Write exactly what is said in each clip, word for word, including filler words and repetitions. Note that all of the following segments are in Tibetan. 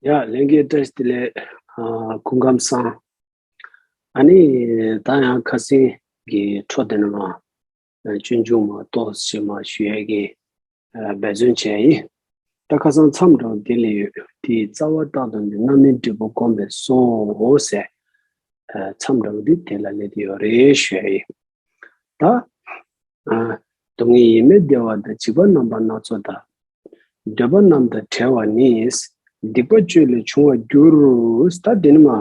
ཡ་ལྷན་རྒྱས་བཀྲ་ཤིས་བདེ་ལེགས། ཨ་སྐུ་ཁམས་བཟང་། ཨ་ནི་ད་ཡང་ཁ་སང་གི་འཕྲོ་དེ་ནས་མར་ཨ་སྤྱོད་འཇུག་མར་ཏོག་ཙམ་མར་ཞུ་ཡས་ཀྱི་ཨ་འབད་བརྩོན་བྱས་ཡིན། ད་ཁ་སང་མཚམས་འདྲ་བོ་དེ་ལ་ཡོད་དེ། རྩ་བ་རྟག་ཏུ་ནི་རྣམ་སྨིན་འབྲས་བུ་བསྒོམས་པས་སོ་ཟེར། ཨ་མཚམས་འདྲ་བོ་དེ་དེ་ལ་སླེབས་ཡོད་རེད་ཞུ་ཡས་ཡིན། ད་ཨ་སྡུག་བསྔལ་ཡིད་མི་བདེ་བ་དང་། འཇིགས་པ་རྣམ་པ་སྣ་ཚོགས་དང་། འདོད་པ་རྣམས་དང་བྲལ་བ་ནི། སྡིག་པ་སྤྱོད་ལས་བྱུང་བར་འགྱུར། ད་དེ་ནི་མར་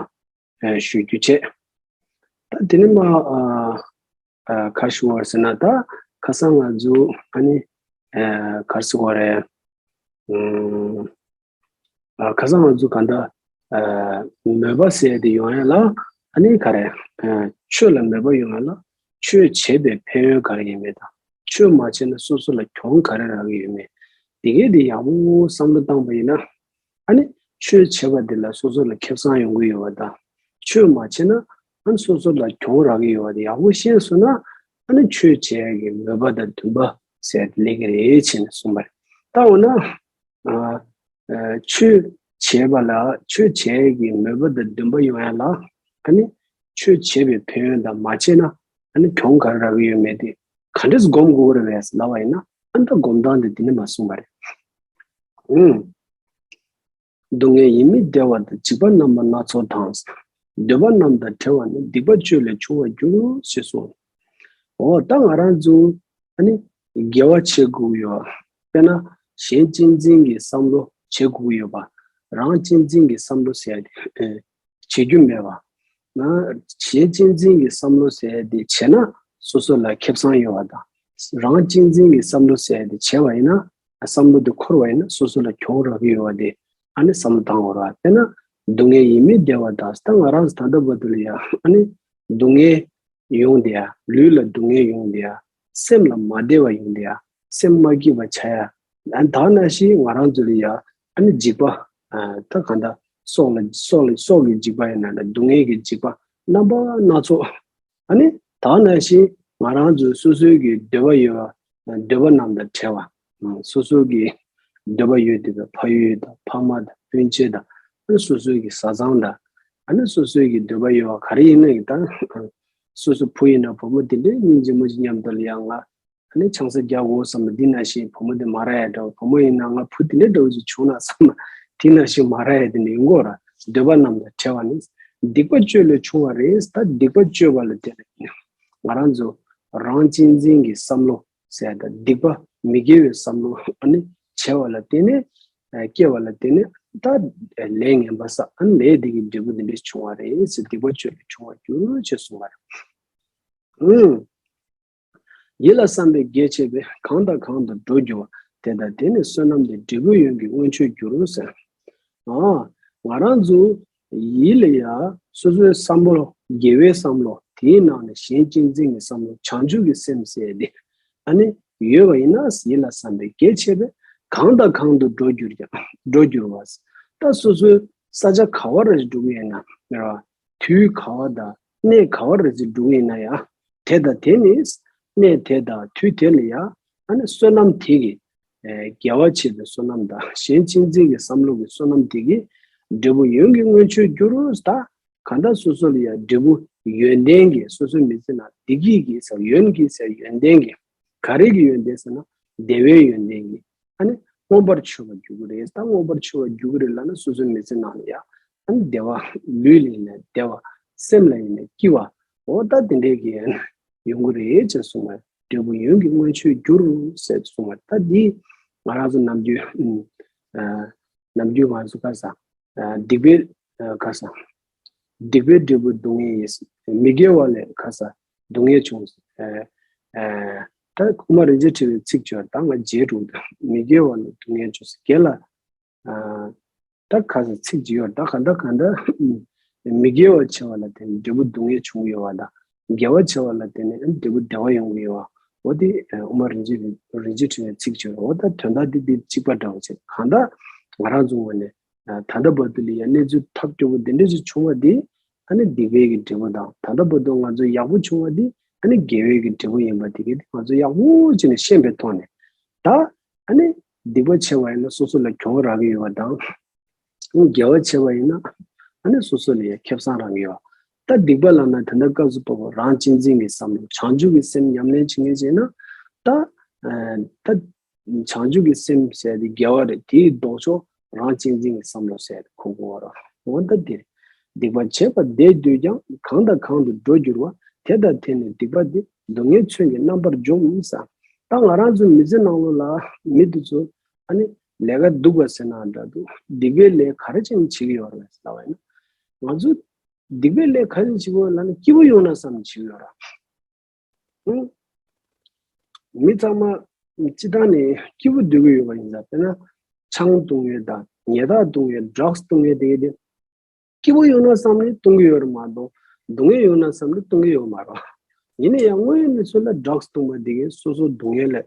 ཨ་ཞུ་རྒྱུ་བྱས། ད་དེ་ནི་མར་ཨ་ཨ་ག་རེ་ཞུ་བ་ཟེར་ན། ད་ཁ་སང་ང་ཚོ་ཨ་ནི་ཨ་ག་རེ་ཟེར་དགོས་རེད། ཨུམ། ཨ་ཁ་སང་ང་ཚོ་གང་ལྟར་ཨ་མོས་པ་ཟེར་དེ་ཡོང་ཡ་ལ། ཨ་ནི་ག་རེ། ཨ་ཆོས་ལ་མོས་པ་ཡོང་ཡ་ལ། ཆོས་བྱས་པའི་ཕན་ཡོན་ག་རེ་ཡིན་མིན་དང་། ཆོས་མ་བྱས་ན་སོ་སོ་ལ་གྱོང་ག་རེ་རག་གི་ཡོད་མེད། དེ་གས་དེ་ཡག་པོ་བསམ་བློ་བཏང་པ་ཡིན་ན། ཨ་ནི་ཆོས་བྱས་པ་དེ་ལ་སོ་སོ་ལ་ཁེ་བཟང་ཡོང་གི་ཡོད་པ་དང་། ཆོས་མ་བྱས་ན་ཨ་ནི་སོ་སོ་ལ་གྱོང་རག་གི་ཡོད་པ་དེ་ཡག་པོ་ཤེས་སོང་ན། ཨ་ནི་ཆོས་བྱས་ཀྱི་མོས་པ་དང་འདུན་པ་ཟེར་དེ་སླེབས་ཀྱི་རེད་ཅེས་ནས་གསུངས་པ་རེད། ད་འོ་ན། ཨ་ཨ་ཆོས་བྱས་པ་ལ། ཆོས་བྱས་ཀྱི་མོས་པ་དང་འདུན་པ་ཡོང་ཡ་ལ། ཨ་ནི་ཆོས་བྱས་པའི་ཕན་ཡོན་དང་མ་བྱས་ན་ཨ་ནི་གྱོང་ག་རེ་རག་གི་ཡོད་མེད་དེ་ག་འདྲས་སྒོམ་དགོས་རེད་པས་ལབ་པ་ཡིན་ན། ཨ་ནི་ད་སྒོམ་སྟངས་དེ་དེ་ནས་མར་གསུངས་པ་རེད། ཨུམ། སྡུག་བསྔལ་ཡིད་མི་བདེ་བ་དང་། འཇིགས་པ་རྣམ་པ་སྣ་ཚོགས་དང་། འདོད་པ་རྣམས་དང་བྲལ་བ་ནི། སྡིག་པ་སྤྱོད་ལས་བྱུང་བར་འགྱུར་ཞེས་གསུངས། འོ་ད་ང་རང་ཚོ་ཨ་ནི་དགེ་བ་བྱེད་དགོས་ཀྱི་ཡོད། དཔེར་ན་གཞན་གཅེས་འཛིན་གྱི་བསམ་བློ་བྱེད་དགོས་ཀྱི་ཡོད་པ། རང་གཅེས་འཛིན་གྱི་བསམ་བློ་ཟེར་ཡ་དེ་ཨེ་བྱེད་རྒྱུ་མེད་པ། ན་གཞན་གཅེས་འཛིན་གྱི་བསམ་བློ་ཟེར་ཡ་དེ་བྱས་ན་སོ་སོ་ལ་ཁེ་བཟང་ཡོད་པ་དང་། རང་གཅེས་འཛིན་གྱི་བསམ་བློ་ཟེར་ཡ་དེ་བྱས་པ་ཡིན་ན། བསམ་བློ་དེ་འཁོར་བ་ཡིན་ན་སོ་སོ་ལ་གྱོང་རག་གི་ཡོད་པ་དེ་ཨ་ནི་བསམ་བློ་བཏང་དགོས་རེད་པ། དཔེར་ན་སྡུག་བསྔལ་ཡིད་མི་བདེ་བ་དང་། ད་ང་རང་ཚོ་ད་ལྟ་བར་དུ་ལ་ཡ་ཨ་ནི་སྡུག་བསྔལ་ཡོང་བསྡད་ཡ། ལུས་ལ་སྡུག་བསྔལ་ཡོང་བསྡད་ཡ། སེམས་ལ་མ་བདེ་བ་ཡོང་བསྡད་ཡ། སེམས་མ་སྐྱིད་པ་ཆགས་ཡ། ཨ་ནི་ད་ནང་བཞིན་ང་རང་ཚོ་ལ་ཡ་ཨ་ནི་འཇིགས་པ། ཨ་ད་གང་ལྟར་སྲོག་ལ་སྲོག་ལ་སྲོག་གི་འཇིགས་པ་ཡིན་ན་འདྲ། སྡུག་བསྔལ་གྱི་འཇིགས་པ་རྣམ་པ་སྣ་ཚོགས། ཨ་ནི་ད་ནང་བཞིན་ང་རང་ཚོ་སོ་སོའི་གི་འདོད་པ་ཡོད་པ། འདོད་པ་རྣམས་དང་བྲལ་བ། སོ་སོ་གི་འདོད་པ་ཡོད་བསྡད་པའི་ཕ་ཡུལ་དང་ཕ་མ་དང་སྤུན་མཆེད་དང་། ཨ་ནི་སོ་སོའི་གི་བཟའ་ཚང་དང་། ཨ་ནི་སོ་སོའི་གི་འདོད་པ་ཡོད་པ་ག་རེ་ཡིན་ན་ཡང་། ད་སོ་སོ་བུ་ཡིན་ན་བུ་མོ་དེ་འདྲའི་སྙིང་རྗེ་མོ་ཅིག་མཉམ་དུ་ལ་ཡ་ང་ཨ་ནི་ཆང་ས་རྒྱག་དགོས་བསམ་པ། འདི་ནང་བཞིན་བུ་མོ་དེ་མ་རག་ཡ་འདྲ་བོ། བུ་མོ་ཡིན་ན་ང་བུ་དེ་འདྲ་འདྲ་བོ་ཅིག་བྱུང་ན་བསམ་པ། དེ་ནང་བཞིན་མ་རག་ཡ་དེ་འདྲ་ཡོང་གི་ཡོད་རེད། འདོད་པ་རྣམས་དང་བྲལ་བ་ནི། སྡིག་པ་སྤྱོད་ལས་བྱུང་བ་རེད། ད་སྡིག་པ་སྤྱོད་པ་ལ་བརྟེན་ནས་ང་རང་ཚོ་རང་གཅེས་འཛིན་གྱི་བསམ་བློ་ཟེར་ཡ་དང་། སྡིག་པ་མི་དགེ་བའི་བསམ་བློ་ཨ་ནི་བྱས་པ་ལ་བརྟེན་ནས། ཨ་སྐྱེ་བ་ལ་བརྟེན་ནས་ད་ལས་ངན་པ་བསགས། ཨ་ནི་ལས་དེ་གི་འབྲས་བུ་འདི་འདྲ་བྱུང་བ་རེད་ཟེར། སྡིག་པ་སྤྱོད་ལས་བྱུང་བར་འགྱུར་ཞེས་གསུངས་པ་རེད། ཨུམ། ཡིད་ལ་བསམ་པའི་དགེ་བྱས་པས། གང་དང་གང་དུ་འགྲོ་འགྱུར་བ། དེ་དང་དེ་ནི་བསོད་ནམས་ཏེ། འབྲས་བུ་ཡོན་གྱི་སྔོན་ཆད་འགྱུར་ཟེར། ཨ་ང་རང་ཚོ་ཡིད་ལ་ཡ་སོ་སོའི་བསམ་བློ། དགེ་བའི་བསམ་བློ། དེའི་ནང་ནས་གཞན་གཅེས་འཛིན་གྱི་བསམ་བློ། བྱང་ཆུབ་ཀྱི་སེམས་ཟེར་དེ་ཨ་ནི་ཡོད་པ་ཡིན་ན། ཡིད་ལ་བསམ་པའི་དགེ་བྱས་པས། གང་དང་གང་དུ་འགྲོ་འགྱུར་ཀྱང་། འགྲོ་འགྱུར་བ། ད་སོ་སོའི་ས་ཆ་ག་བ་རེ་འགྲོ་གི་ཡིན་ན་ར། དུས་ག་བ་དང་གནས་ག་བ་རེ་ཅིག་འགྲོ་གི་ཡིན་ན་ཡང་། དེ་དང་དེ་ནི་གནས་དེ་དང་དུས་དེ་ལ་ཡང་ཨ་ནི་བསོད་ནམས་དེ་གི་ཨེ་དགེ་བ་བྱས་པའི་བསོད་ནམས་དང་། གཞན་གཅེས་འཛིན་གྱི་བསམ་བློ་གི་བསོད་ནམས་དེ་གིས་འབྲས་བུ་ཡོན་གྱི་སྔོན་ཆད་འགྱུར། ད་གང་ལྟར་སོ་སོ་ལ་ཡང་འབྲས་བུ་ཡོན་ཏན་གྱི། སོ་སོའི་མི་ཚེ་ནང་བདེ་སྐྱིད་ཀྱི་ཟེར། ཡོན་གྱི་ཟེར། ཡོན་ཏན་གྱི། ག་རེ་གི་ཡོན་ཏན་ཟེར་ན་བདེ་བའི་ཡོན་ཏན་གྱི་ཨ་ནི་མངོན་པར་ཆོད་པར་འགྱུར་གྱི་རེད། ད་མངོན་པར་ཆོད་པར་འགྱུར་གྱི་རེད་ལབ་ན་སོ་སོའི་མི་ཚེ་ནང་ལ་ཡང་ཨ་ནི་བདེ་བ། ལུས་ལ་ཡིན་ན་བདེ་བ། སེམས་ལ་ཡིན་ན་སྐྱིད་པ། འོ་ད་དེ་འདྲའི་གི་ཡོང་གི་རེད་ཅེས་གསུངས་པ། འབྲས་བུ་ཡོན་གྱི་སྔོན་ཆད་འགྱུར་ཟེར་གསུངས་པ། ད་འདི་ང་རང་ཚོ་ནམ་རྒྱུན་ཨ་ནམ་རྒྱུན་ང་ཚོ་ག་ས་ཨ་སྡིག་པའི་ཨ་ག་ས་སྡིག་པའི་འབྲས་བུ་སྡུག་བསྔལ་ཡིན། མི་དགེ་བ་ལས་ག་ས་སྡུག་བསྔལ་བྱུང་། ཨ་ཨ་ད་དབུ་མ་རིན་ཆེན་ཕྲེང་བའི་ཚིག་བརྗོད། ད་ང་རྗེས་འགྲོ། མི་དགེ་བ་ལས་སྡུག་བསྔལ་བྱུང་། དགེ་ལ་ཨ་ད་ག་ས་ཚིག་ཅིག་ཡོད། ད་ག་འདྲ་ག་འདྲ་མི་དགེ་བ་བྱས་པ་ལ་བརྟེན་ནས་འབྲས་བུ་སྡུག་བསྔལ་བྱུང་ཡོད་པ་དང་། དགེ་བ་བྱས་པ་ལ་བརྟེན་ནས་འབྲས་བུ་བདེ་བ་ཡོང་གི་ཡོད་པ། འོ་དེ་དབུ་མ་རིན་ཆེན་རིན་ཆེན་ཕྲེང་བའི་ཚིག་ཅིག་ཡོད། འོ་ད་དོན་དག་འདི་འདི་གཅིག་པ་འདྲ་བོ་བྱས། གང་ལྟར་ང་རང་ཚོ་ངོས་ནས་ད་ལྟ་བར་དུ་ལ་ཡ་གནས་ཚུལ་ཐབས་སྐྱོ་པོ་འདི་འདྲ་ཞིག་བྱུང་བ་འདི་ཨ་ནི་སྡིག་པའི་གི་འབྲས་བུ་དང་། ད་ལྟ་བར་དུ་ང་ཚོ་ཡག་པོ་བྱུང་བ་འདི་ཨ་ནི་དགེ་བའི་གི་འབྲས་བུ་ཡིན་པ་དེ་གི་ང་ཚོ་ཡག་པོ་བྱས་ནས་ཤེས་པའི་ཐོག་ནས། ད་ཨ་ནི་སྡིག་པ་བྱས་པ་ཡིན་ན་སོ་སོ་ལ་གྱོང་རག་གི་ཡོད་པ་དང་། དགེ་བ་བྱས་པ་ཡིན་ན་ཨ་ནི་སོ་སོ་ལ་ཡ་ཁེ་བཟང་རག་གི་ཡོད། ད་སྡིག་པ་ལབ་ན་དེ་འདྲ་སྐབས་སུ་བབ་པ་རང་གཅེས་འཛིན་གྱི་བསམ་བློ་བྱང་ཆུབ་ཀྱི་སེམས་ཉམས་ལེན་བྱེད་མཁན་བྱས་ན་ད་ད་བྱང་ཆུབ་ཀྱི་སེམས་ཟེར་དེ་དགེ་བ་རེད། དེའི་ལྡོག་ཕྱོགས་རང་གཅེས་འཛིན་གྱི་བསམ་བློ་ཟེར་དེ་གོ་དགོས་པ་རེད། འོ་ད་འདིར་སྡིག་པ་བྱས་པ་བདེ་འདོད་ཀྱང་གང་དང་གང་དུ་འགྲོ་འགྱུར་བ། དེ་དང་དེ་ནི་སྡིག་པ་འདི། སྡུག་བསྔལ་མཚོན་གྱིས་རྣམ་པར་འཇོམས་ས། ད་ང་རང་ཚོའི་མི་ཚེ་ནང་ལོགས་ལ་མི་དེ་ཚོ་ཨ་ནི་ལས་ཀ་སྡུག་པ་ཟེར་ན་འདྲ་འདུག་སྡིག་པའི་ལས་ག་རེ་བྱས་ནས་བྱེད་ཀྱི་ཡོད་རེད་ལབ་པ་ཡིན་ན། ང་ཚོ་སྡིག་པའི་ལས་ག་རེ་བྱེད་ཀྱི་ཡོད་ལབ་ན་སྐྱིད་པོ་ཡོང་ན་བསམ་ནས་བྱེད་ཀྱི་ཡོད་རེད། ཨང་། མི་ཚང་མ་སྤྱི་བཏང་ནས་སྐྱིད་པོ་སྡོད་ཀྱི་ཡོད་པ་ཡིན་ཙང་། དཔེར་ན་ཆང་འཐུང་མཁན་དང་ཉལ་ཐག་འཐུང་མཁན་ཌྲག་སི་འཐུང་མཁན་དེ་གས་དེ་སྐྱིད་པོ་ཡོང་ན་བསམ་ནས་འཐུང་གི་ཡོད་རེད་མ་གཏོགས་སྡུག་བསྔལ་ཡོང་ན་བསམ་ནས་འཐུང་གི་ཡོད་མ་རེད། ཡིན་ན་ཡང་དངོས་ཡོད་གནས་ཚུལ་ལ་ཌྲག་སི་འཐུང་པ་དེ་གས་སོ་སོ་སྡུག་བསྔལ་ལ་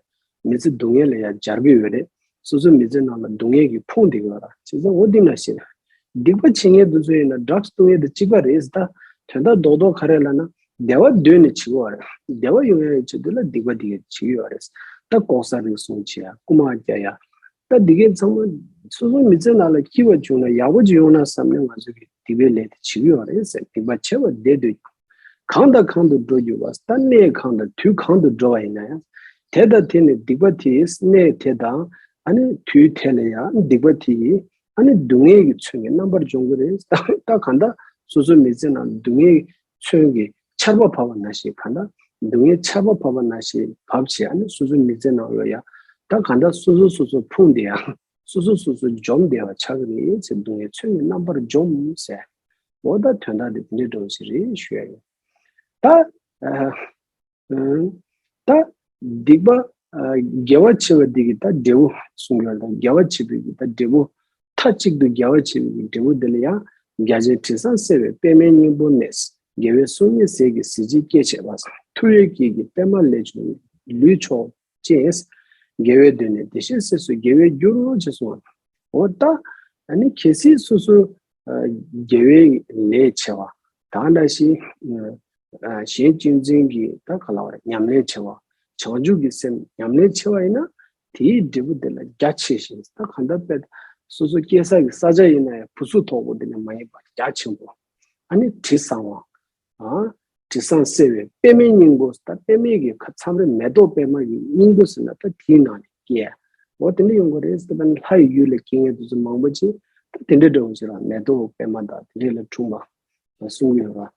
མི་ཚེ་སྡུག་བསྔལ་ལ་ཡང་སྦྱར་གྱི་ཡོད་རེད། སོ་སོའི་མི་ཚེ་ནང་ལ་སྡུག་བསྔལ་གྱིས་ཕོངས་བསྡད་ཀྱི་ཡོད་རེད། བྱས་ཙང་འོ་འདི་ན་ཤེས་ར། སྡིག་པ་བྱེད་མཁན་དེ་ཚོ་ཡིན་ན་ཌྲག་སི་འཐུང་མཁན་དང་གཅིག་པ་རེད་ད། དོན་དག་རྡོག་རྡོག་ག་རེ་ལབ་ན་བདེ་བ་འདོད་ནས་བྱེད་ཀྱི་ཡོད་རེད། བདེ་བ་ཡོང་ཡག་གི་ཆེད་དུ་ལ་སྡིག་པ་འདི་གས་བྱེད་ཀྱི་ཡོད་རེད། ད་ལྐོག་ཟ་རུལ་སུངས་བྱེད་ཡ། རྐུ་མ་རྒྱག་ཡ། ད་འདི་གས་ཚང་མ་སོ་སོའི་མི་ཚེ་ནང་ལ་སྐྱིད་པ་བྱུང་ན་ཡག་པོ་ཅིག་ཡོང་ན་བསམ་ནས་ང་ཚོ་གིས་སྡིག་པའི་ལས་དེ་བྱེད་ཀྱི་ཡོད་རེད་ཟེར། སྡིག་པ་བྱས་པ་བདེ་འདོད་གང་དང་གང་དུ་འགྲོ་འགྱུར་བ། ད་གནས་གང་དང་དུས་གང་དུ་འགྲོ་བ་ཡིན་ན་ཡང་། དེ་དང་དེ་ནི་སྡིག་པ་དེས་གནས་དེ་དང་ཨ་ནི་དུས་དེ་ལ་ཡང་སྡིག་པ་དེ་ཡིས་ཨ་ནི་སྡུག་བསྔལ་གྱི་མཚོན་གྱིས་རྣམ་པར་འཇོམས་ཀྱི་རེད། ད་གང་ལྟར་སོ་སོའི་མི་ཚེ་ནང་སྡུག་བསྔལ་གྱི་མཚོན་གྱིས་ཆར་པ་བབས་པ་ནང་བཞིན། གང་ལྟར་སྡུག་བསྔལ་ཆར་པ་བབས་པ་ནང་བཞིན་བབས་བྱས་ཨ་ནི་སོ་སོའི་མི་ཚེ་ནང་ལ་ཡང་ད་གང་ལྟར་སོ་སོ་སོ་སོ་ཕུང་བསྡད་ཡ། སོ་སོ་སོ་སོ་འཇོམས་བསྡད་པ་ཆགས་ཀྱི་རེད་ཟེར། སྡུག་བསྔལ་མཚོན་གྱིས་རྣམ་པར་འཇོམས་ཟེར། འོ་ད་དོན་དག་དེ་དེ་འདྲའི་འདྲ་བོ་ཞིག་རེད་ཞུ་ཡ་ཡིན། ད་ཨ་ཨ་ད་སྡིག་པ་ཨ་དགེ་བ་བྱེད་པ་འདི་གི་ད་འབྲས་བུ་གསུང་གི་ཡོད་རེད། ད་དགེ་བ་བྱེད་པའི་གི་ད་འབྲས་བུ། མཐའ་གཅིག་ཏུ་དགེ་བ་བྱེད་པའི་གི་འབྲས་བུ་འདི་ལ་ཡང་། རྒྱ་ཆེན་དྲི་བཟང་བསིལ་བའི་པདྨའི་སྙིང་པོ་ནས། དགེ་བའི་གསུང་སྙན་ཟས་ཀྱི་གཟི་བརྗིད་སྐྱེད་བྱེད་པ། ཐུབ་པའི་དཀྱིལ་གྱི་པདྨ་ལས་བྱུང་ལུས་མཆོག་ཅན། དགེ་བས་བསྡུས་ནས་བདེ་གཤེགས་སྲས་སུ་རྒྱལ་བར་འགྱུར་རོ་ཅེས་གསུངས་པ། འོ་ད་ཨ་ནི་གལ་སྲིད་སོ་སོ་ཨ་དགེ་བའི་ལས་བྱས་པ་དང་འདྲ་ཞིང་ཨ་གཞན་གཅེས་འཛིན་གྱི་ད་ག་ལ་བར་ཉམས་ལེན་བྱས་པ། བྱང་ཆུབ་ཀྱི་སེམས་ཉམས་ལེན་བྱས་པ་ཡིན་ན་དེའི་འབྲས་བུ་དེ་ལ་རྒྱ་ཆེ་ཞིང་། ད་གང་ལྟར་དཔེ་སོ་སོ་སྐྱེས་ས་གི་ས་ཆ་ཡིན་ན་ཡང་བུ་ཚུགས་ཐོག་པོ་དེ་ལས་མ་ཡིན་པ་རྒྱ་ཆེན་པོ། ཨ་ནི་དྲི་བཟང་བ། ཨ། དྲི་བཟང་བསིལ་བའི་པདྨའི་སྙིང་པོ། ད་པདྨའི་གི་ཁ་མཚམས་རེ་མེ་ཏོག་པདྨ་གི་སྙིང་པོ་ཟེར་ན་ད་དེའི་ནང་ནས་སྐྱེ། འོ་དེ་འདྲ་ཡོང་གི་རེད་ཟེར་བ་ནི་ལྷ་ཡི་ཡུལ་ལ་སྐྱེ་མཁན་དེ་ཚོ་མང་པོ་ཅིག་ད་དེ་འདྲ་འདྲ་བོ་ཅིག་ལ་མེ་ཏོག་པདྨ་དང་དེ་འདྲ་ལ་འཁྲུངས་པ་གསུང་གི་ཡོད་ར།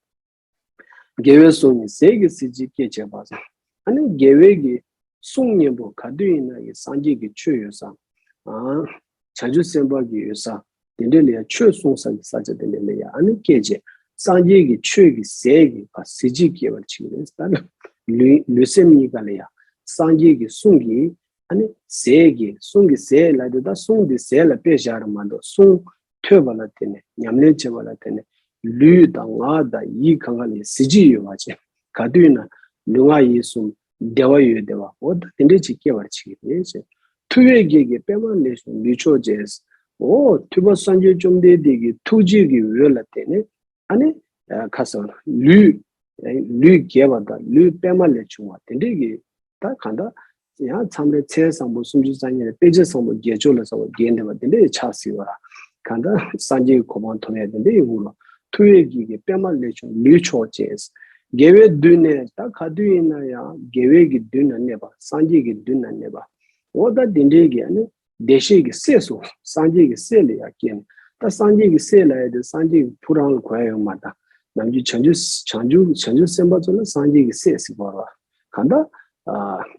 དགེ་བའི་གསུང་ནི་ཟས་ཀྱི་གཟི་བརྗིད་སྐྱེད་བྱེད་པ། ཨ་ནི་དགེ་བའི་གི་གསུང་སྙན་པོ་ག་དུས་ཡིན་ན་ཡི་སངས་རྒྱས་ཀྱི་ཆོས་ཡོད་ས། ཨ། བྱང་ཆུབ་སེམས་དཔའ་གི་ཡོད་ས། དེ་འདྲ་ལ་ཡང་ཆོས་གསུང་ས་གི་ས་ཆ་དེ་འདྲ་ལ་ཡང་ཨ་ནི་སྐྱེས་རྗེས་སངས་རྒྱས་ཀྱི་ཆོས་ཀྱི་ཟས་ཀྱི་ག་གཟི་བརྗིད་སྐྱེ་བར་བྱེད་ཀྱི་རེད། ད་ལུས་ལུས་སེམས་གཉིས་ཀ་ལ་ཡང་སངས་རྒྱས་ཀྱི་གསུང་གི་ཨ་ནི་ཟས་ཀྱི་གསུང་གི་ཟས་ལ་དེ་ད་གསུང་འདི་ཟས་ལ་དཔེ་བཞག་རེད་མ་གཏོགས་གསུང་ཐོས་པ་ལ་བརྟེན་ནས་ཉམས་ལེན་བྱེད་པ་ལ་བརྟེན་ནས་ལུས་དང་ངག་དང་ཡིད་གང་ག་ལ་གཟི་བརྗིད་ཡོད་པ་བྱས། ག་དུས་ན་ལུས་ངག་ཡིད་གསུམ་བདེ་བ་ཡོད་བདེ་བ་འོ་ད་དེ་འདྲ་ཅིག་སྐྱེ་བར་བྱེད་ཀྱི་རེད་ཅེས། ཐུབ་པའི་དཀྱིལ་གྱི་པདྨ་ལས་བྱུང་ལུས་མཆོག་ཅན། འོ་ཐུབ་པ་སངས་རྒྱས་བཅོམ་ལྡན་འདས་ཀྱི་ཐུགས་རྗེ་གི་འོད་ལ་བརྟེན་ནས་ཨ་ནི་ཁ་སང་ལུས་ལུས་རྒྱས་པ་དང་ལུས་པདྨ་ལས་བྱུང་བ་དེ་འདྲས་ཀྱི་ད་གང་ལྟར་ཡང་མཚམས་རེ་མཚན་བཟང་པོ་སུམ་ཅུ་རྩ་གཉིས་ལ་དཔེ་བྱད་བཟང་པོ་བརྒྱད་མཆོག་ལ་སོགས་པ་རྒྱས་འདེབས་པ་དེ་འདྲས་ཆགས་སྲིད་པ་ར། གང་ལྟར་སངས་རྒྱས་ཀྱི་གོ་འཕང་ཐོབ་ཡ་དེ་འདྲས་ཡོང་གི་རོ། ཐུབ་པའི་དཀྱིལ་གྱི་པདྨ་ལས་བྱུང་ལུས་མཆོག་ཅན། དགེ་བས་བསྡུས་ནས་ད་ག་དུས་ཡིན་ན་ཡང་དགེ་བའི་གི་མདུན་ན་གནས་པ་སངས་རྒྱས་ཀྱི་མདུན་ན་གནས་པ། འོ་ད་དེ་འདྲའི་གི་ཨ་ནི་བདེ་གཤེགས་ཀྱི་སྲས་སུ་སངས་རྒྱས་ཀྱི་སྲས་ལ་ཡང་སྐྱེས་ནས་ད་སངས་རྒྱས་ཀྱི་སྲས་ལ་ཡང་དེ་སངས་རྒྱས་ཀྱི་བུ་རང་ལ་གོ་ཡ་ཡོད་མ་ད། ནམ་རྒྱུན་བྱང་ཆུབ་བྱང་ཆུབ་བྱང་ཆུབ་སེམས་དཔའ་ཚོ་ལ་སངས་རྒྱས་ཀྱི་སྲས་ཟེར་བ་ར། གང་ལྟར་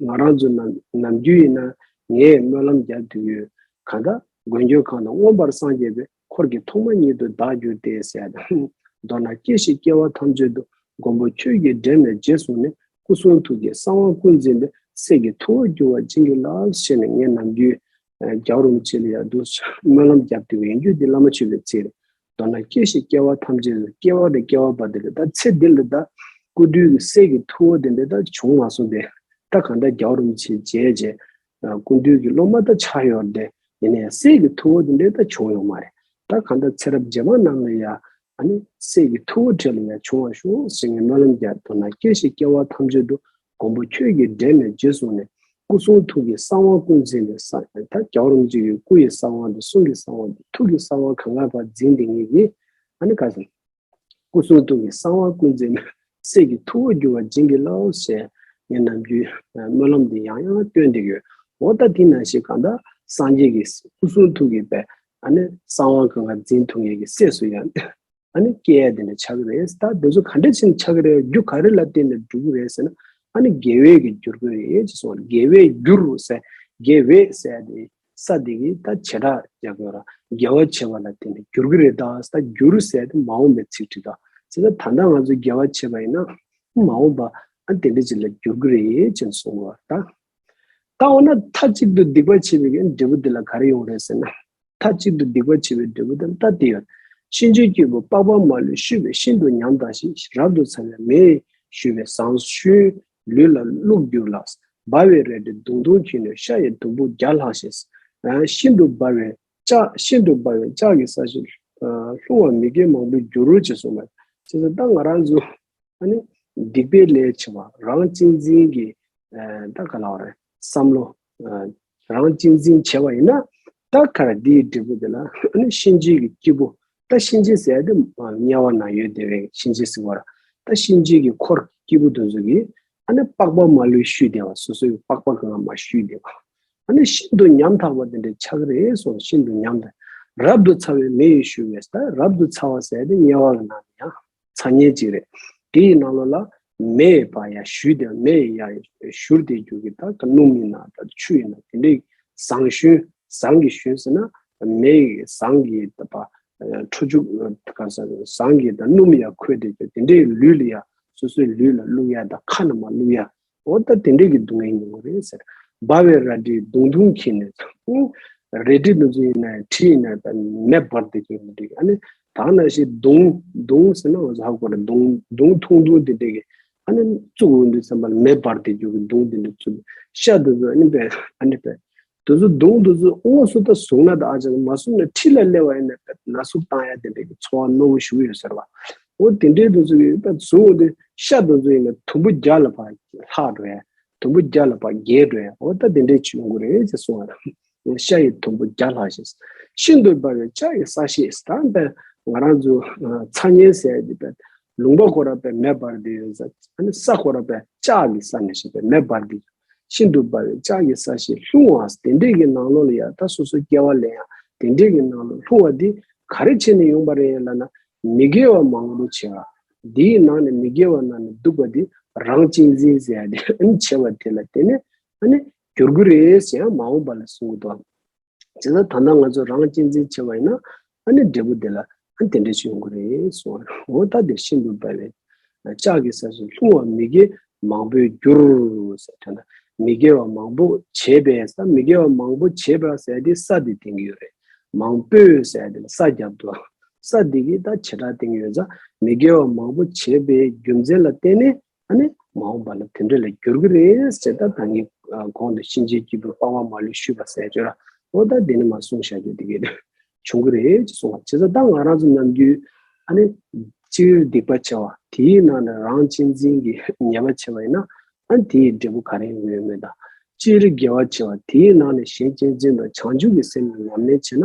ང་རང་ཚོ་ནམ་ནམ་རྒྱུན་ཡིན་ན་ངས་སྨོན་ལམ་རྒྱག་དུས་ཡོད། གང་ལྟར་མགོན་ཁྱོད་གང་དང་མངོན་པར་སངས་རྒྱས་པའི། འཁོར་གྱི་ཐོག་མ་ཉིད་དུ་བདག་གྱུར་ཏེ་ཟེར་ཡ་དང་། མདོར་ན་སྐྱེ་ཤི་སྐྱེ་བ་ཐམས་ཅད་དུ། མགོན་པོ་ཁྱོད་ཀྱིས་འདྲེན་པའི་རྗེས་བཟུང་ནས། སྐུ་གསུང་ཐུགས་ཀྱི་གསང་བ་ཀུན་འཛིན་པའི། སྲས་ཀྱི་ཐུ་བོར་འགྱུར་བར་བྱིན་གྱིས་རློབས་ཞེས་ནས་ངས་ནམ་རྒྱུན་རྒྱལ་བ་རིན་པོ་ཆེ་ལ་ཡང་འདུག་སྨོན་ལམ་བརྒྱབ་སྟེ་ཡོད་རྒྱུ་འདི་བླ་མ་མཆོད་པའི་ཚིག་རེད། མདོར་ན་སྐྱེ་ཤི་སྐྱེ་བ་ཐམས་ཅད་དུ། སྐྱེ་བ་དང་སྐྱེ་བ་བར་དུ་ལ་ད་ཚེ་འདི་ལ་ད་སྐུ་མདུན་གྱི་སྲས་ཀྱི་ཐུ་བོ་དེ་འདྲ་ད་བྱུང་མ་སོང་སྟེ། ད་གང་ལྟར་རྒྱལ་བ་རིན་པོ་ཆེ་མཇལ་རྗེས་སྐུ་མདུན་གྱི་སློབ་མ་ད་ཆགས་ཡོད་རེད། ཡིན་ནའི་སྲས་ཀྱི་ཐུ་བོ་དེ་འདྲ་ད་བྱུང་ཡོད་མ་རེད། ད་གང་ལྟར་ཚེ་རབས་རྗེས་མ་རྣམས་ལ་ཡང་ཨ་ནི་སྲས་ཀྱི་ཐུ་བོ་གྲས་ལ་ཡང་བྱུང་བར་ཤོག་ཟེར་ངས་སྨོན་ལམ་རྒྱག་མདོར་ན་སྐྱེ་ཤི་སྐྱེ་བ་ཐམས་ཅད་དུ། མགོན་པོ་ཁྱོད་ཀྱིས་འདྲེན་པའི་རྗེས་བཟུང་ནས། སྐུ་གསུང་ཐུགས་ཀྱི་གསང་བ་ཀུན་འཛིན་པའི་ས་ད་རྒྱལ་བ་རིན་པོ་ཆེ་གི་སྐུ་ཡི་གསང་བ་དང་གསུང་གི་གསང་བ་དང་ཐུགས་ཀྱི་གསང་བ་གང་ག་བར་འཛིན་དེ་ཉིད་ཀྱིས་ཨ་ནི་ག་ཟེར། སྐུ་གསུང་ཐུགས་ཀྱི་གསང་བ་ཀུན་འཛིན་པའི་སྲས་ཀྱི་ཐུ་བོར་གྱུར་པ་བྱིན་གྱིས་རློབས་ཞེས་ངས་ནམ་རྒྱུན་སྨོན་ལམ་འདི་ཡང་ཡང་བཏོན་བསྡད་ཡོད། འོ་ད་དེ་ནང་བཞིན་གང་ལྟར་སངས་རྒྱས་ཀྱི་སྐུ་གསུང་ཐུགས་ཀྱི་པའི་ཨ་ནི་གསང་བ་གང་ག་འཛིན་ཐུབ་མཁན་གྱི་སྲས་སུ་ཡང་ཨ་ནི་སྐྱེ་ཡ་དེ་འདྲ་ཆགས་ཀྱི་རེད། ད་དེ་ཚོ་ག་འདྲ་བྱས་ནས་ཆགས་ཀྱི་རེད། རྒྱུ་ག་རེ་ལ་བརྟེན་ནས་འགྲུབ་ཀྱི་རེད་ཟེར་ན་ཨ་ནི་དགེ་བས་ཀྱིས་འགྱུར་གྱི་རེད་ཅེས་གསུངས། དགེ་བས་འགྱུར་ཟེར་དགེ་བས་ཟེར་ཡ་དེ། ས་དེ་གིས་ད་བྱེ་བྲག་རྒྱག་དགོས་ར། དགེ་བ་བྱེད་པ་ལ་བརྟེན་ནས་འགྱུར་གྱི་རེད་ད། ད་འགྱུར་ཟེར་དེ་མ་འོངས་པའི་ཚིག་བྲིས་ད། བྱས་ཙང་ད་ལྟ་ང་ཚོས་དགེ་བ་བྱེད་པ་ཡིན་ན་མ་འོངས་པ་ཨ་དེ་འདྲ་ཅིག་ལ་འགྱུར་གྱི་རེད་ཅེས་གསུངས་པ་ད། ད་འོ་ན་མཐའ་གཅིག་ཏུ་སྡིག་པ་བྱེད་པའི་འབྲས་བུ་འདི་ལ་ག་རེ་ཡོང་རེད་ཟེར་ན། མཐའ་གཅིག་ཏུ་སྡིག་པ་བྱེད་པའི་འབྲས་བུ་དེ་ལ་ལྟ་སྟེ་ཡོད། གཤིན་རྗེའི་སྐྱེས་བུ་པགས་པ་མ་ལུས་བཤུས་པས་ཤིན་ཏུ་ཉམས་དག་ཅིང་། རབ་ཏུ་ཚ་བའི་མེ་ཡིས་བཤུས་པའི་ཟངས་ཞུན་ལུས་ལ་བླུགས་གྱུར་ལ། འབར་བའི་རལ་གྲི་མདུང་ཐུང་འཁྱེར་ནས། ཤ་ཡི་དུམ་བུ་བརྒྱ་ལྷག་ཞིང་། ཤིན་ཏུ་འབར་བའི་ལྕགས་ཤིན་ཏུ་འབར་བའི་ལྕགས་ཀྱི་ས་གཞི་ལྷུང་བ་མི་དགེ་མང་པོར་འགྱུར་རོ་ཅེས་གསུངས་པ། ཅེས་ད་ང་རང་ཚོ་ཨ་ནི་སྡིག་པའི་ལས་བྱེད་པ་རང་གཅེས་འཛིན་གྱི་ད་ག་ལ་བ་རེད་བསམ་བློ་རང་གཅེས་འཛིན་བྱས་པ་ཡིན་ན་ད་ག་རེ་འདིའི་འབྲས་བུ་དེ་ལ་ཨ་ནི་གཤིན་རྗེའི་གི་སྐྱེས་བུ། ད་གཤིན་རྗེ་ཟེར་ཡ་དེ་དམྱལ་བ་ན་ཡོད་བསྡད་པའི་གཤིན་རྗེ་ཟེར་བ་ར། ད་གཤིན་རྗེ་གི་འཁོར་སྐྱེས་བུ་དེ་ཚོ་གིས་ཨ་ནི་པགས་པ་མ་ལུས་བཤུས་བསྡད་པ། སོ་སོའི་པགས་པ་གང་མ་བཤུས་བསྡད་པ། ཨ་ནི་ཤིན་ཏུ་ཉམ་ཐག་པ་དེ་འདྲའི་ཆགས་རེད་གསུངས། ཤིན་ཏུ་ཉམ་ཐག་རབ་ཏུ་ཚ་བའི་མེ་ཡིས་བཤུས་པས། ད་རབ་ཏུ་ཚ་བ་ཟེར་དེ་དམྱལ་བ་གི་ནང་ནས་ཡང་ཚ་དམྱལ་ཅིག་རེད། དེའི་ནང་ལོགས་ལ་མེ་ཡིས་པ་ཡར་བཤུས་ཏེ་མེ་ཡིས་ཡར་བཞུར་ཏེ་རྒྱུ་གི་ད་སྣུམ་ཡིན་ན་ད་ཆུ་ཡིན་ན་དེ་འདྲའི་ཟངས་ཞུན། ཟངས་ཀྱི་ཞུན་ཟེར་ན་མེ་ཡི་ཟངས་ཀྱི་ད་པ་ཁྲོ་ཆུ་ག་ས་ཟངས་ཀྱི་ད་སྣུམ་ཡར་ཁོལ་ཏེ་རྒྱུ་དེ་འདྲའི་ལུས་ལ་ཡར་སོ་སོའི་ལུས་ལ་བླུག་ཡ་ད་ཁ་ན་མ་བླུག་ཡ། འོ་ད་དེ་འདྲས་ཀྱི་སྡུག་བསྔལ་མྱོང་གི་རེད་ཟེར། འབར་བའི་རལ་གྲིས་མདུང་ཐུང་འཁྱེར་ནས། རལ་གྲི་དེ་ཚོ་ཡིན་ན་གྲི་ཡིན་ན་ད་མེ་འབར་ཏེ་འགྲོ་མི་འགྲིག་ཨ་ནི་ད་ནང་བཞིན་མདུང་མདུང་ཟེར་ན་ང་ཚོ་ཧ་གོ་རེད། མདུང་མདུང་ཐུང་ཐུང་དེ་འདྲས་ཀྱི་ཨ་ནི་བཙུགས་འོང་དུས་ཙམ་པ་ལ་མེ་འབར་ཏེ་འགྲོ་གི་མདུང་དེ་འདྲས་བཙུགས། ཤ་དེ་ཚོ་ཨ་ནི་པས་ཨ་ནི་པས་དེ་ཚོ་མདུང་དེ་ཚོ་དངོས་སུ་ད་བཟུང་ན་ད་ཨ་ཅག་མ་བཟུང་ན་ཁྲི་ལ་སླེབས་པ་ཡིན་ན་ན་ཟུག་བཏང་ཡ་དེ་འདྲས་ཀྱི་ཚོར་བ་རྣོ་བོ་ཞིག་ཡོད་ཟེར་བ། འོ་དེ་འདྲའི་དེ་ཚོ་ཡིན་ད་བཟུང་འོང་དུས་ཤ་དེ་ཚོ་ཡིན་ན་དུམ་བུ་བརྒྱ་ལ་ཕར་ལྷག་འགྲོ་ཡ། དུམ་བུ་བརྒྱ་ལ་ཕར་རྒྱས་འགྲོ་ཡ། འོ་ད་དེ་འདྲའི་ཆུ་ཡོང་གི་རེད་ཅེས་གསུངས་པ་དང་། ཤ་ཡི་དུམ་བུ་བརྒྱ་ལྷག་ཞིང་། ཤིན་ཏུ་འབར་བའི་ལྕགས་ཀྱི་ས་གཞི་ད་པས་ང་རང་ཚོ་ཚ་དམྱལ་ཟེར་ཡ་དེ་པས་ལུང་པ་ཁོ་ར་པས་མེ་འབར་ཏེ་ཡོད་ས། ཨ་ནི་ས་ཁོ་ར་པས་ལྕགས་ཀྱི་ས་ནས་ཞིག་པས་མེ་འབར་ཏེ་ཤིན་ཏུ་འབར་བའི་ལྕགས་ཀྱི་ས་གཞི་ལྷུང་བ་དེ་འདྲས་ཀྱི་ནང་ལོགས་ལ་ཡ་ད་སོ་སོ་སྐྱེ་བ་ལེན་ཡ་དེ་འདྲས་ཀྱི་ནང་ལོགས་ལྷུང་བ་འདི་ག་རེ་བྱས་ནས་ཡོང་པ་རེད་ལབ་ན། མི་དགེ་བ་མང་པོ་བྱས་པ། འདིའི་ནང་ནས་མི་དགེ་བ་ནང་ནས་སྡུག་པ་འདི་རང་གཅེས་འཛིན་ཟེར་ཡ་དེ་ཨ་ནི་བྱས་པ་དེ་ལ་བརྟེན་ནས་ཨ་ནི་འགྱུར་གྱི་རེད་ཟེར་ཡང་མ་འོངས་པ་ལ་གསུང་གི་འདུག་བྱས་ཙང་ད་ལྟ་ང་ཚོ་རང་གཅེས་འཛིན་བྱས་པ་ཡིན་ན་ཨ་ནི་འབྲས་བུ་དེ་ལ་ཨ་ནི་དེ་འདྲ་ཞིག་ཡོང་གི་རེད་གསུངས་པ་རེད། འོ་ད་དེ་ཤིན་ཏུ་འབར་བའི་ལྕགས་ཀྱི་ས་གཞི་ལྷུང་བ་མི་དགེ་མང་པོས་འགྱུར་ཟེར་དོན་དག་མི་དགེ་བ་མང་པོ་བྱས་པས་ས། མི་དགེ་བ་མང་པོ་བྱས་པ་ཟེར་དེ་ས་དེ་བསྟན་གྱི་ཡོད་རེད། མང་པོས་ཟེར་དེ་ལ་ས་རྒྱབ་འདུག་ས་དེ་གིས་ད་བྱེ་བྲག་བསྟན་གྱི་ཡོད་ཙང་མི་དགེ་བ་མང་པོ་བྱས་པའི་རྒྱུ་མཚན་ལ་བརྟེན་ནས་ཨ་ནི་མ་འོངས་པ་ལ་དེ་འདྲ་ལ་འགྱུར་གྱི་རེད་ཟེར། ད་ད་གིན་གོང་དུ་གཤིན་རྗེའི་སྐྱེས་བུ་པགས་པ་མ་ལུས་བཤུས་པ་ཟེར་བྱོས་ར། འོ་ད་དེ་ནི་མ་གསུངས་བཞག་རྒྱུ་དེ་གས་བྱུང་གི་རེད་ཅེས་གསུངས་པ། བྱས་ཙང་ད་ང་རང་ཚོ་ནམ་རྒྱུན་ཨ་ནི་སྤྱིར་སྡིག་པ་བྱ་བ་དེའི་ནང་ནས་རང་གཅེས་འཛིན་གྱི་ཉེས་པ་བྱས་པ་ཡིན་ན་ཨ་ནི་དེའི་འབྲས་བུ་ག་རེ་ཡོང་གི་ཡོད་མེད་དང་། སྤྱིར་དགེ་བ་བྱ་བ་དེའི་ནང་ནས་གཞན་གཅེས་འཛིན་དང་བྱང་ཆུབ་ཀྱི་སེམས་ལ་ཉམས་ལེན་བྱས་ན་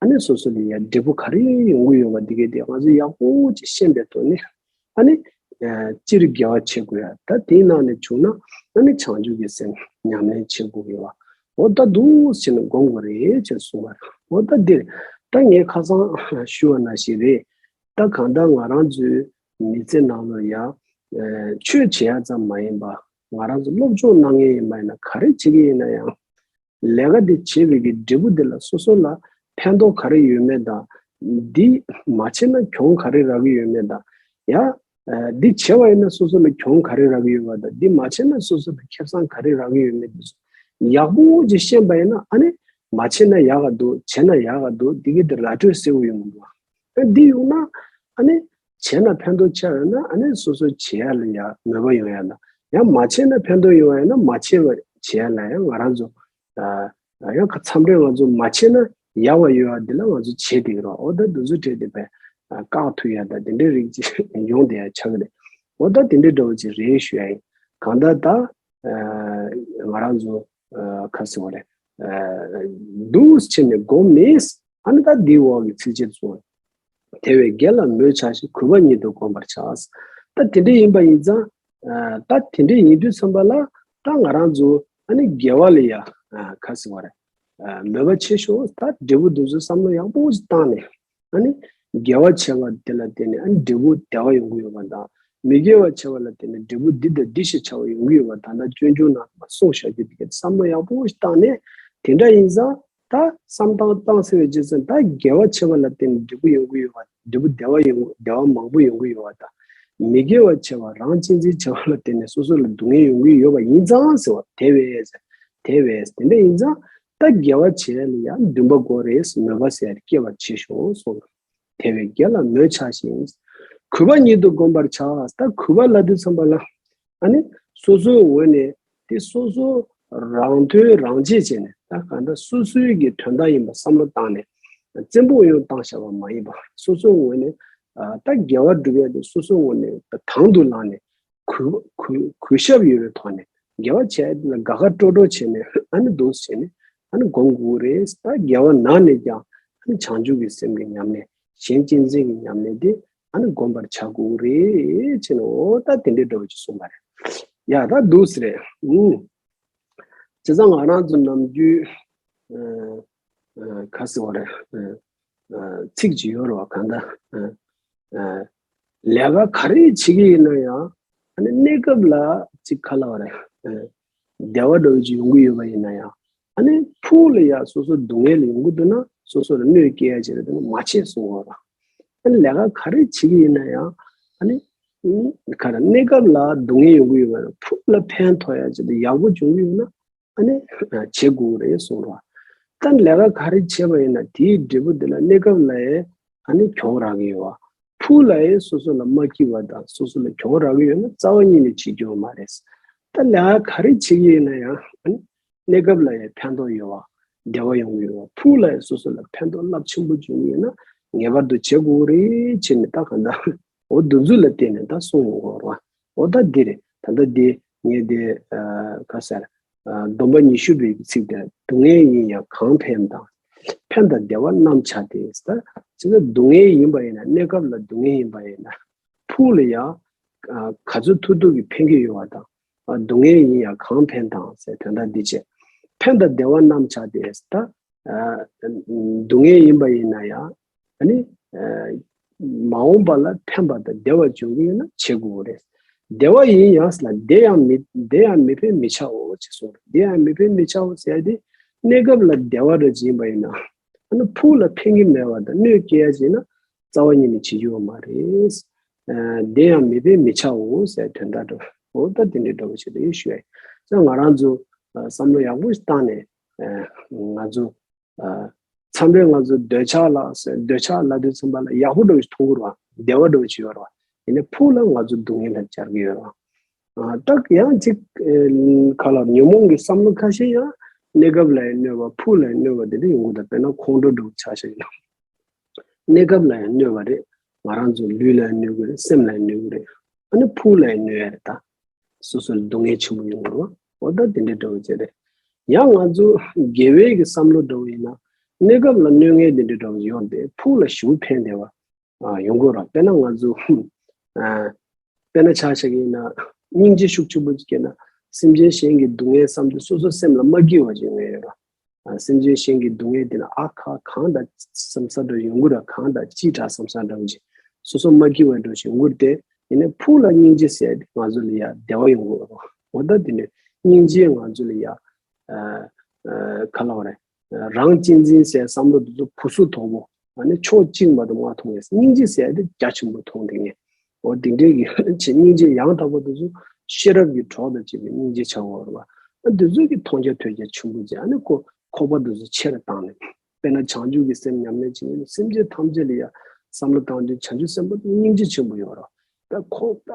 ཨ་ནི་སོ་སོ་ལ་ཡ་འབྲས་བུ་ག་རེ་ཡོང་གི་ཡོད་པ་འདི་གས་དེ་ང་ཚོས་ཡག་པོ་ཅིག་ཤེས་པའི་ཐོག་ནས་ཨ་ནི་སྤྱིར་དགེ་བ་བྱེད་དགོས་ཡ། ད་དེའི་ནང་ནས་བྱུང་ན་ཨ་ནི་བྱང་ཆུབ་ཀྱི་སེམས་ཉམས་ལེན་བྱེད་དགོས་ཡོད་པ། འོ་ད་འདུག་ཟེར་ནས་སྒོམ་དགོས་རེད་ཅེས་གསུངས་པ་རེད། འོ་ད་འདིར་ད་ངས་ཁ་སང་ཞུ་བ་ནང་བཞིན་རེད། ད་གང་ལྟར་ང་རང་ཚོའི་མི་ཚེ་ནང་ལ་ཡང་ཆོས་བྱེད་ཡ་ཙམ་མ་ཡིན་པ་ང་རང་ཚོ་སློབ་སྦྱོང་གནང་མཁན་ཡིན་པ་ཡིན་ན་ག་རེ་བྱེད་ཀྱི་ཡིན་ན་ཡང་ལས་ཀ་དེ་བྱེད་པའི་གི་འབྲས་བུ་དེ་ལ་སོ་སོ་ལ་ཕན་ཐོགས་ག་རེ་ཡོད་མེད་དང་། འདི་མ་བྱས་ན་གྱོང་ག་རེ་རག་གི་ཡོད་མེད་དང་། ཡང་འདི་བྱས་པ་ཡིན་ན་སོ་སོ་ལ་གྱོང་ག་རེ་རག་གི་ཡོད་པ་དང་། འདི་མ་བྱས་ན་སོ་སོ་ལ་ཁེ་བཟང་ག་རེ་རག་གི་ཡོད་མེད་དེ་ཚོ་ཡག་པོ་ཅིག་ཤེས་པ་ཡིན་ན་ཨ་ནི་མ་བྱས་ན་ཡག་ག་འདུག་བྱས་ན་ཡག་ག་འདུག་འདི་གི་དེ་ར་སྤྲོད་གསལ་བོ་ཡོང་གི་འདུག་ཨ་འདི་ཡོང་ན་ཨ་ནི་བྱས་ན་ཕན་ཐོགས་ཆེ་བ་ཡོད་ན་ཨ་ནི་སོ་སོ་བྱེད་ཡ་ལ་ཡ་མོས་པ་ཡོང་ཡ་དང་། ཡང་མ་བྱས་ན་ཕན་ཐོགས་ཡོང་བ་ཡིན་ན་མ་བྱས་པ་བྱེད་ཡ་ལ་ཡང་ང་རང་ཚོ་ཡང་ཁ་མཚམས་རེ་ང་ཚོ་མ་བྱས་ན་ཡག་པ་ཡོད་པ་འདི་ལ་ང་ཚོ་བྱེད་བསྡད་ཀྱི་རེད། འོ་ད་འདི་ཚོ་གྲས་དེ་བས་བཀག་ཐུབ་ཡ་ད་དེ་འདྲའི་རིགས་ཅིག་ཡོང་བསྡད་ཡ་ཆགས་ཀྱི་རེད། འོ་ད་དེ་འདྲའི་འདྲ་བོ་ཅིག་རེད་ཞུ་ཡ་ཡིན། གང་ལྟར་ད་ང་རང་ཚོ་ ཁ་ཟེར་བ་རེད། འདུག་བྱས་ནས་སྒོམ་ནས། ཨ་ནི་ད་འདིའི་འོག་གི་ཚིགས་བཅད་གསུངས། དེ་བས་དགེ་ལ་མོས་བྱ་ཞིང་། གུས་པ་ཉིད་དུ་བསྒོམ་པར་བྱ། ད་དེ་འདྲ་ཡིན་པ་ཡིན་ཙང་། ད་དེ་འདྲ་ཡིན་དུས་ཙམ་པ་ལ་ད་ང་རང་ཚོ་ཨ་ནི་དགེ་བ་ལ་ཡ་ཁ་ཟེར་བ་རེད། མོས་པ་ཆེ་ཤོས་ད་འབྲས་བུ་འདི་ཚོ་བསམ་བློ་ཡག་པོ་ཞིག་བཏང་ནས། ཨ་ནི་དགེ་བ་བྱས་པ་དེ་ལ་བརྟེན་ནས་ཨ་ནི་འབྲས་བུ་བདེ་བ་ཡོང་གི་ཡོད་པ་དང་། མི་དགེ་བ་བྱས་པ་ལ་བརྟེན་ནས་འབྲས་བུ་འདི་དང་འདི་ཞེས་བྱ་བ་ཡོང་གི་ཡོད་པ། ད་ལྟ་སྤྱོད་འཇུག་ནང་གསུངས་བཞག་རྒྱུ་དེ་གའི་བསམ་བློ་ཡག་པོ་ཞིག་བཏང་ནས། དེ་འདྲ་ཡིན་ཙང་ད་བསམ་སྟངས་བཏང་ཟེར་བའི་རྗེས་སུ་ད་དགེ་བ་བྱས་པ་ལ་བརྟེན་ནས་འབྲས་བུ་ཡོང་གི་ཡོད་པ། འབྲས་བུ་བདེ་བ་ཡོང་བདེ་བ་མང་པོ་ཡོང་གི་ཡོད་པ་དང་། མི་དགེ་བ་བྱས་པ་རང་གཅེས་འཛིན་བྱས་པ་ལ་བརྟེན་ནས་སོ་སོ་ལ་སྡུག་བསྔལ་ཡོང་གི་ཡོད་པ་ཡིན་ཙང་ཟེར་བ། དེ་བས་དེ་བས་དེ་འདྲ་ཡིན་ཙང་། ད་དགེ་བ་བྱས་ལ་ཡང་འདུན་པ་དགོས་རེད། མོས་པ་ཟེར་སྐྱེ་བ་བྱེད་ཤོག་གསུངས། དེ་བས་དགེ་ལ་མོས་བྱ་ཞིང་། གུས་པ་ཉིད་དུ་བསྒོམ་པར་བྱ། ད་གུས་པ་ལབ་དུས་ཙམ་པ་ལ། ཨ་ནི་སོ་སོའི་ངོས་ནས་དེ་སོ་སོ་རང་དོན་རང་གཅེས་བྱས་ནས། ད་གང་ལྟར་སོ་སོའི་གི་དོན་དག་ཡིན་པ་བསམ་བློ་བཏང་ནས། བཙན་པོ་ཡང་བཏང་བཞག་པ་མ་ཡིན་པ། སོ་སོའི་ངོས་ནས་ད་དགེ་བ་སྒྲུབ་ཡ་དེ་སོ་སོའི་ངོས་ནས་དང་དུ་བླངས་ནས། གུས་གུས་གུས་ཞབས་ཡོད་པའི་ཐོག་ནས་དགེ་བ་བྱས་ལ་དགའ་དགའ་སྤྲོ་སྤྲོ་བྱས་ནས། ཨ་ནི་འདུག་སེ་བྱས་ནས་ཨ་ནི་སྒོམ་དགོས་རེད། ད་དགེ་བ་ནང་ནས་ཀྱང་ཨ་ནི་བྱང་ཆུབ་ཀྱི་སེམས་ཀྱི་ཉམས་ལེན། གཞན་གཅེས་འཛིན་གྱི་ཉམས་ལེན་དེ་ཨ་ནི་སྒོམ་པར་བྱ་དགོས་རེད་ཅེས་ནོ། ད་དེ་འདྲའི་འདྲ་བོ་ཅིག་གསུངས་པ་རེད། ཡ་ད་འདུག་སེ་རེད། ཨུམ། བྱས་ཙང་ང་རང་ཚོ་ནམ་རྒྱུན་ཨ་ཨ་ཁ་ཟེར་བ་རེད། ཨ་ཨ་ཚིག་ཅིག་ཡོད་རེད་བ། གང་ལྟར་ཨ་ཨ་ལས་ཀ་ག་རེ་བྱེད་ཀྱི་ཡིན་ན་ཡང་། ཨ་ནི་གནས་སྐབས་ལ་ཅིག་ཁ་ལ་བ་རེད། ཨ་བདེ་བ་འདྲ་བོ་ཅིག་ཡོང་གི་ཡོད་པ་ཡིན་ན་ཡང་། ཨ་ནི་ཕུགས་ལ་ཡ་སོ་སོ་སྡུག་བསྔལ་ཡོང་གི་འདུག་ན། སོ་སོ་ལ་གནོད་སྐྱེལ་ཡ་ཅིག་རེད་འདུག་ན་མ་བྱེད་གསུང་བ་རེད། ཨ་ནི་ལས་ཀ་ག་རེ་བྱེད་ཀྱི་ཡིན་ན་ཡང་། ཨ་ནི་ཨ་ག་རེ་གནས་སྐབས་ལ་སྡུག་བསྔལ་ཡོང་གི་ཡོད་པ་ན་ཕུགས་ལ་ཕན་ཐོགས་ཡ་ཅིག་དང་ཡག་པོ་བྱུང་གི་ཡོད་ན། ཨ་ནི་བྱེད་དགོས་རེད་གསུངས་རོགས། ད་ལས་ཀ་ག་རེ་བྱས་པ་ཡིན་ན་དེའི་འབྲས་བུ་དེ་ལ་གནས་སྐབས་ལ་ཡང་ཨ་ནི་གྱོང་རག་གི་ཡོད་བ། ཕུགས་ལ་ཡང་སོ་སོ་ལ་མ་སྐྱིད་པ་དང་སོ་སོ་ལ་གྱོང་རག་གི་ཡོད་ན་རྩ་བ་ཉིད་ནས་བྱེད་རྒྱུ་མ་རེད། ད་ལས་ཀ་ག་རེ་བྱེད་ཀྱི་ཡིན་ན་ཡང་ཨ་ནི་གནས་སྐབས་ལ་ཡང་ཕན་ཐོགས་ཡོད་བ། བདེ་བ་ཡོང་གི་ཡོད་བ། ཕུགས་ལ་ཡང་སོ་སོ་ལ་ཕན་ཐོགས་རླབས་ཆེན་པོ་བྱུང་གི་ཡོད་ན་ངེས་པར་དུ་བྱེད་དགོས་རེད་བྱས་ནས། ད་གང་ལྟར་འོ་འདི་ཚོ་ལ་བརྟེན་ནས་ད་གསུང་ཡོང་གི་ཡོད་རེད་བ། འོ་ད་འདི་རེད། ད་ལྟ་འདི་ངས་འདི་ཨ་ག་ཟེར། ཨ་སྡོམ་པ་ཉི་ཤུ་པའི་ཚིག་དེ། སྡུག་བསྔལ་ཡིན་ཡང་གང་ཕན་དང་། ཕན་དང་བདེ་བ་རྣམས་བྱ་སྟེ། ད་ཅི་ལྟར་སྡུག་བསྔལ་ཡིན་པ་ཡིན་ན། གནས་སྐབས་ལ་སྡུག་བསྔལ་ཡིན་པ་ཡིན་ན། ཕུགས་ལ་ཡང་ཨ་ག་ཚོད་ཐུབ་ཐུབ་ཀྱིས་ཕན་གྱི་ཡོད་བ་དང་། ཨ་སྡུག་བསྔལ་ཡིན་ཡང་གང་ཕན་དང་ཟེར་དོན་དག་འདི་བྱས། ཕན་དང་བདེ་བ་རྣམས་བྱ་སྟེ། ད་ཨ་སྡུག་བསྔལ་ཡིན་པ་ཡིན་ན་ཡང་། ཨ་ནི་ཨ་མ་འོངས་པ་ལ་ཕན་པ་དང་བདེ་བ་འབྱུང་གི་ཡོད་ན་བྱེད་དགོས་རེད། བདེ་བ་ཡིན་ཡང་ཟེར་ལ། བདེ་ཡང་མི་བདེ་ཡང་མི་ཕན་མི་བྱའོ་ཅེས་གསུངས། བདེ་ཡང་མི་ཕན་མི་བྱའོ་ཟེར་ཡ་དེ། གནས་སྐབས་ལ་བདེ་བ་འདྲ་ཅིག་ཡིན་པ་ཡིན་ན། ཨ་ནི་ཕུགས་ལ་ཕན་གྱི་མེད་པ་དང་གནོད་སྐྱེལ་ཡ་ཅིག་ཡིན་ན་རྩ་བ་ཉིད་ནས་བྱེད་རྒྱུ་ཡོད་མ་རེད། ཨ་བདེ་ཡང་མི་ཕན་མི་བྱའོ་ཟེར་དོན་དག་འདྲ་བོ། འོ་ད་དེ་འདྲའི་འདྲ་བོ་ཞིག་རེད་ཞུ་ཡ་ཡིན། ང་རང་ཚོ་ཨ་བསམ་བློ་ཡག་པོ་ཞིག་བཏང་ནས། ཨ་ང་ཚོ་ཨ་མཚམས་རེ་ང་ཚོ་འདོད་ཆགས་ལ་ཟེར། འདོད་ཆགས་ལབ་དུས་ཙམ་པ་ལ་ཡག་པོ་འདྲ་བོ་ཞིག་མཐོང་གི་རེད་བ། བདེ་བ་འདྲ་བོ་ཞིག་ཡོད་རེད་བ། ཡིན་ནའི་ཕུགས་ལ་ང་ཚོ་སྡུག་བསྔལ་ལ་སྦྱར་གྱི་ཡོད་རེད་བ། ཨ་ད་ཡང་ཅིག་ཨ་ག་ལ་ཉོན་མོངས་ཀྱི་བསམ་བློ་ཁ་ཤས་ཡང་གནས་སྐབས་ལ་ཡང་གནོད་པ། ཕུགས་ལ་ཡང་གནོད་པ་དེ་འདྲ་ཡོང་གི་འདུག་དཔེར་ན་ཁོང་ཁྲོ་འདྲ་བོ་ཆགས་ཤག་ཡིན་ན། གནས་སྐབས་ལ་ཡང་གནོད་པ་རེད། ང་རང་ཚོ་ལུས་ལ་ཡང་གནོད་ཀྱི་རེད། སེམས་ལ་ཡང་གནོད་ཀྱི་རེད། ཨ་ནི་ཕུགས་ལ་ཡང་གནོད་ཡ་རེད་ད། སོ་སོ་ལ་སྡུག་བསྔལ་ཆེན་པོ་ཡོང་གི་རེད། འོ་ད་དེ་འདྲའི་འདྲ་བོ་ཅིག་རེད། ཡང་ང་ཚོ་དགེ་བའི་གི་བསམ་བློ་འདྲ་བོ་ཡིན་ན། གནས་སྐབས་ལ་གནོད་ངེས་དེ་འདྲའི་འདྲ་བོ་ཡོད་དེ། ཕུགས་ལ་ཞེ་པོ་ཕན་བདེ་བ་ཨ་ཡོང་གི་རེད། དཔེར་ན་ང་ཚོ་ཨ་དཔེར་ན་ཆ་བཞག་གི་ཡིན་ན། སྙིང་རྗེ་ཤུགས་ཆེན་པོ་ཅིག་སྐྱེས་ན། སེམས་ཅན་གཞན་གྱི་སྡུག་བསྔལ་བསམ་དུས་སོ་སོ་སེམས་ལ་མ་སྐྱིད་པ་ཅིག་ཡོང་ཡ་ཡོད་རེད། ཨ་སེམས་ཅན་གཞན་གྱི་སྡུག་བསྔལ་དེ་ལ་ཨ་ཁ་གང་འདྲ་བསམ་ས་འདྲ་ཡོང་གི་རེད། གང་འདྲ་ཅི་འདྲ་བསམ་ས་འདྲ་བོ་ཅིག་སོ་སོ་མ་སྐྱིད་པ་འདྲ་ཞིག་ཡོང་གི་རེད་དེ། ཡིན་ནའི་ཕུགས་ལ་སྙིང་རྗེ་ཟེར་ཏེ་ང་ཚོ་ལ་ཡ་བདེ་བ་ཡོང་གི་རེད། འོ་ད་དེ་ནས་སྙིང་རྗེས་ང་ཚོ་ལ་ཡ་ཨ་ཨ་ག་ལབ་དགོས་རེད། རང་གཅེས་འཛིན་ཟེར་བསམ་བློ་དེ་ཚོ་ཕུན་སུམ་ཚོགས་པོ། ཨ་ནི་ཕྱོགས་གཅིག་མ་གཏོགས་མ་མཐོང་བས། སྙིང་རྗེ་ཟེར་ཏེ་རྒྱ་ཆེན་པོ་མཐོང་དེ་ངས། འོ་དེ་འདྲའི་གི་ཆེ་སྙིང་རྗེ་ཡང་དག་པ་དེ་ཚོ་ཤེས་རབ་ཀྱི་གྲོགས་དང་བཅས་པའི་སྙིང་རྗེ་ཆགས་ཡོད་རེད་བ། ཨ་དེ་ཚོ་གི་མཐོང་རྒྱ་ཐོས་རྒྱ་ཆེན་པོ་བྱས། ཨ་ནི་ཁོ་ཁོག་པ་དེ་ཚོ་ཆེ་རུ་བཏང་ནས། དཔེར་ན་བྱང་ཆུབ་ཀྱི་སེམས་ཉམས་ལེན་བྱེད་མཁན་སེམས་ཅན་ཐམས་ཅད་ལ་ཡ་བསམ་བློ་བཏང་དུས་བྱང་ཆུབ་སེམས་དཔའ་དེ་སྙིང་རྗེ་ཆེན་པོ་ཡོད་རེད་བ། ད་ཁོ་ད་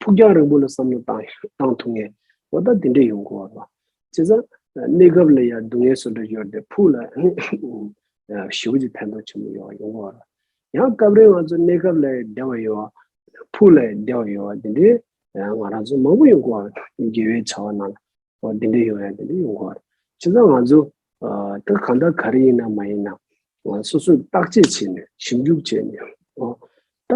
ཕུགས་རྒྱང་རིང་པོ་ལ་བསམ་བློ་བཏང་བཏང་ཐུབ་མཁན། འོ་ད་དེ་འདྲ་ཡོང་གི་ཡོད་རེད་བ། བྱས་ཙང་གནས་སྐབས་ལ་ཡ་སྡུག་བསྔལ་སོ་འདྲ་ཡོད་དེ། ཕུགས་ལ་ཞེ་པོ་ཅིག་ཕན་ཐོགས་ཆེན་པོ་ཡོང་ཡོང་གི་ཡོད་རེད། ཡང་སྐབས་རེ་ང་ཚོ་གནས་སྐབས་ལ་བདེ་བ་ཡོད་པ། ཕུགས་ལ་བདེ་བ་ཡོད་པ་དེ་འདྲའི་ང་རང་ཚོ་མང་པོ་ཡོང་གི་ཡོད་རེད། དགེ་བའི་བྱ་བ་ནང་ལ་འོ་དེ་འདྲ་ཡོང་ཡ་དེ་འདྲ་ཡོང་གི་ཡོད་རེད། བྱས་ཙང་ང་ཚོ་ཨ་ད་གང་ལྟར་ག་རེ་ཡིན་ན་མ་ཡིན་ན་ང་སོ་སོས་བརྟག་དཔྱད་བྱས་ནས་ཞིབ་འཇུག་བྱས་ནས་ཨོ་ད་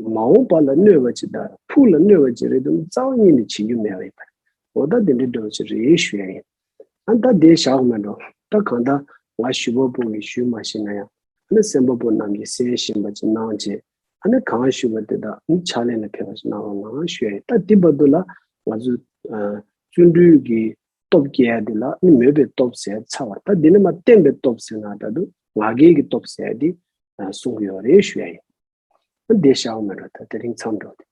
མ་འོངས་པ་ལ་གནོད་པ་ཅིག་དང་ཕུགས་ལ་གནོད་པ་ཅིག་རེད་འདུག་རྩ་བ་ཉིད་ནས་བྱེད་རྒྱུ་མེད་པ་ཡིན་པ་རེད། འོ་ད་དེ་འདྲའི་འདྲ་བ་ཅིག་རེད་ཞུ་ཡ་ཡིན། ཨ་ད་དེ་བཞག་མ་འགྲོ། ད་གང་ལྟར་ང་ཞུ་བ་པོ་གིས་ཞུས་མ་ཤེས་ན་ཡང་ཨ་ནི་གསན་པ་པོ་རྣམས་ཀྱིས་གསན་བཞིན་པ་ཅིག་གནང་བྱས་ཨ་ནི་གང་ཞུས་པ་དེ་དག་ཨ་ནི་ཕྱག་ལེན་ལ་ཕེབས་པ་ཞིག་གནང་རོགས་གནང་ཞུ་ཡ་ཡིན། ད་དེ་བར་དུ་ལ་ང་ཚོ་ཨ་བརྩོན་འགྲུས་ཀྱི་སྟོབས་སྐྱེ་ཡ་དེ་ལ་ཨ་ནི་མོས་པའི་སྟོབས་ཟེར་ཚར་བ། ད་དེ་ནས་མ་བརྟན་པའི་སྟོབས་ཟེར་ན་ད་དུང་ང་རྒྱལ་གྱི་སྟོབས་ཟེར་ཡ་དེ་ཨ་གསུང་གི་ཡོད་རེད་ཞུ་ཡ་ཡིན། ཨ་དེ་བཞག་མ་འགྲོ། ད་དེ་རིང་མཚམས་འགྲོ་དེ།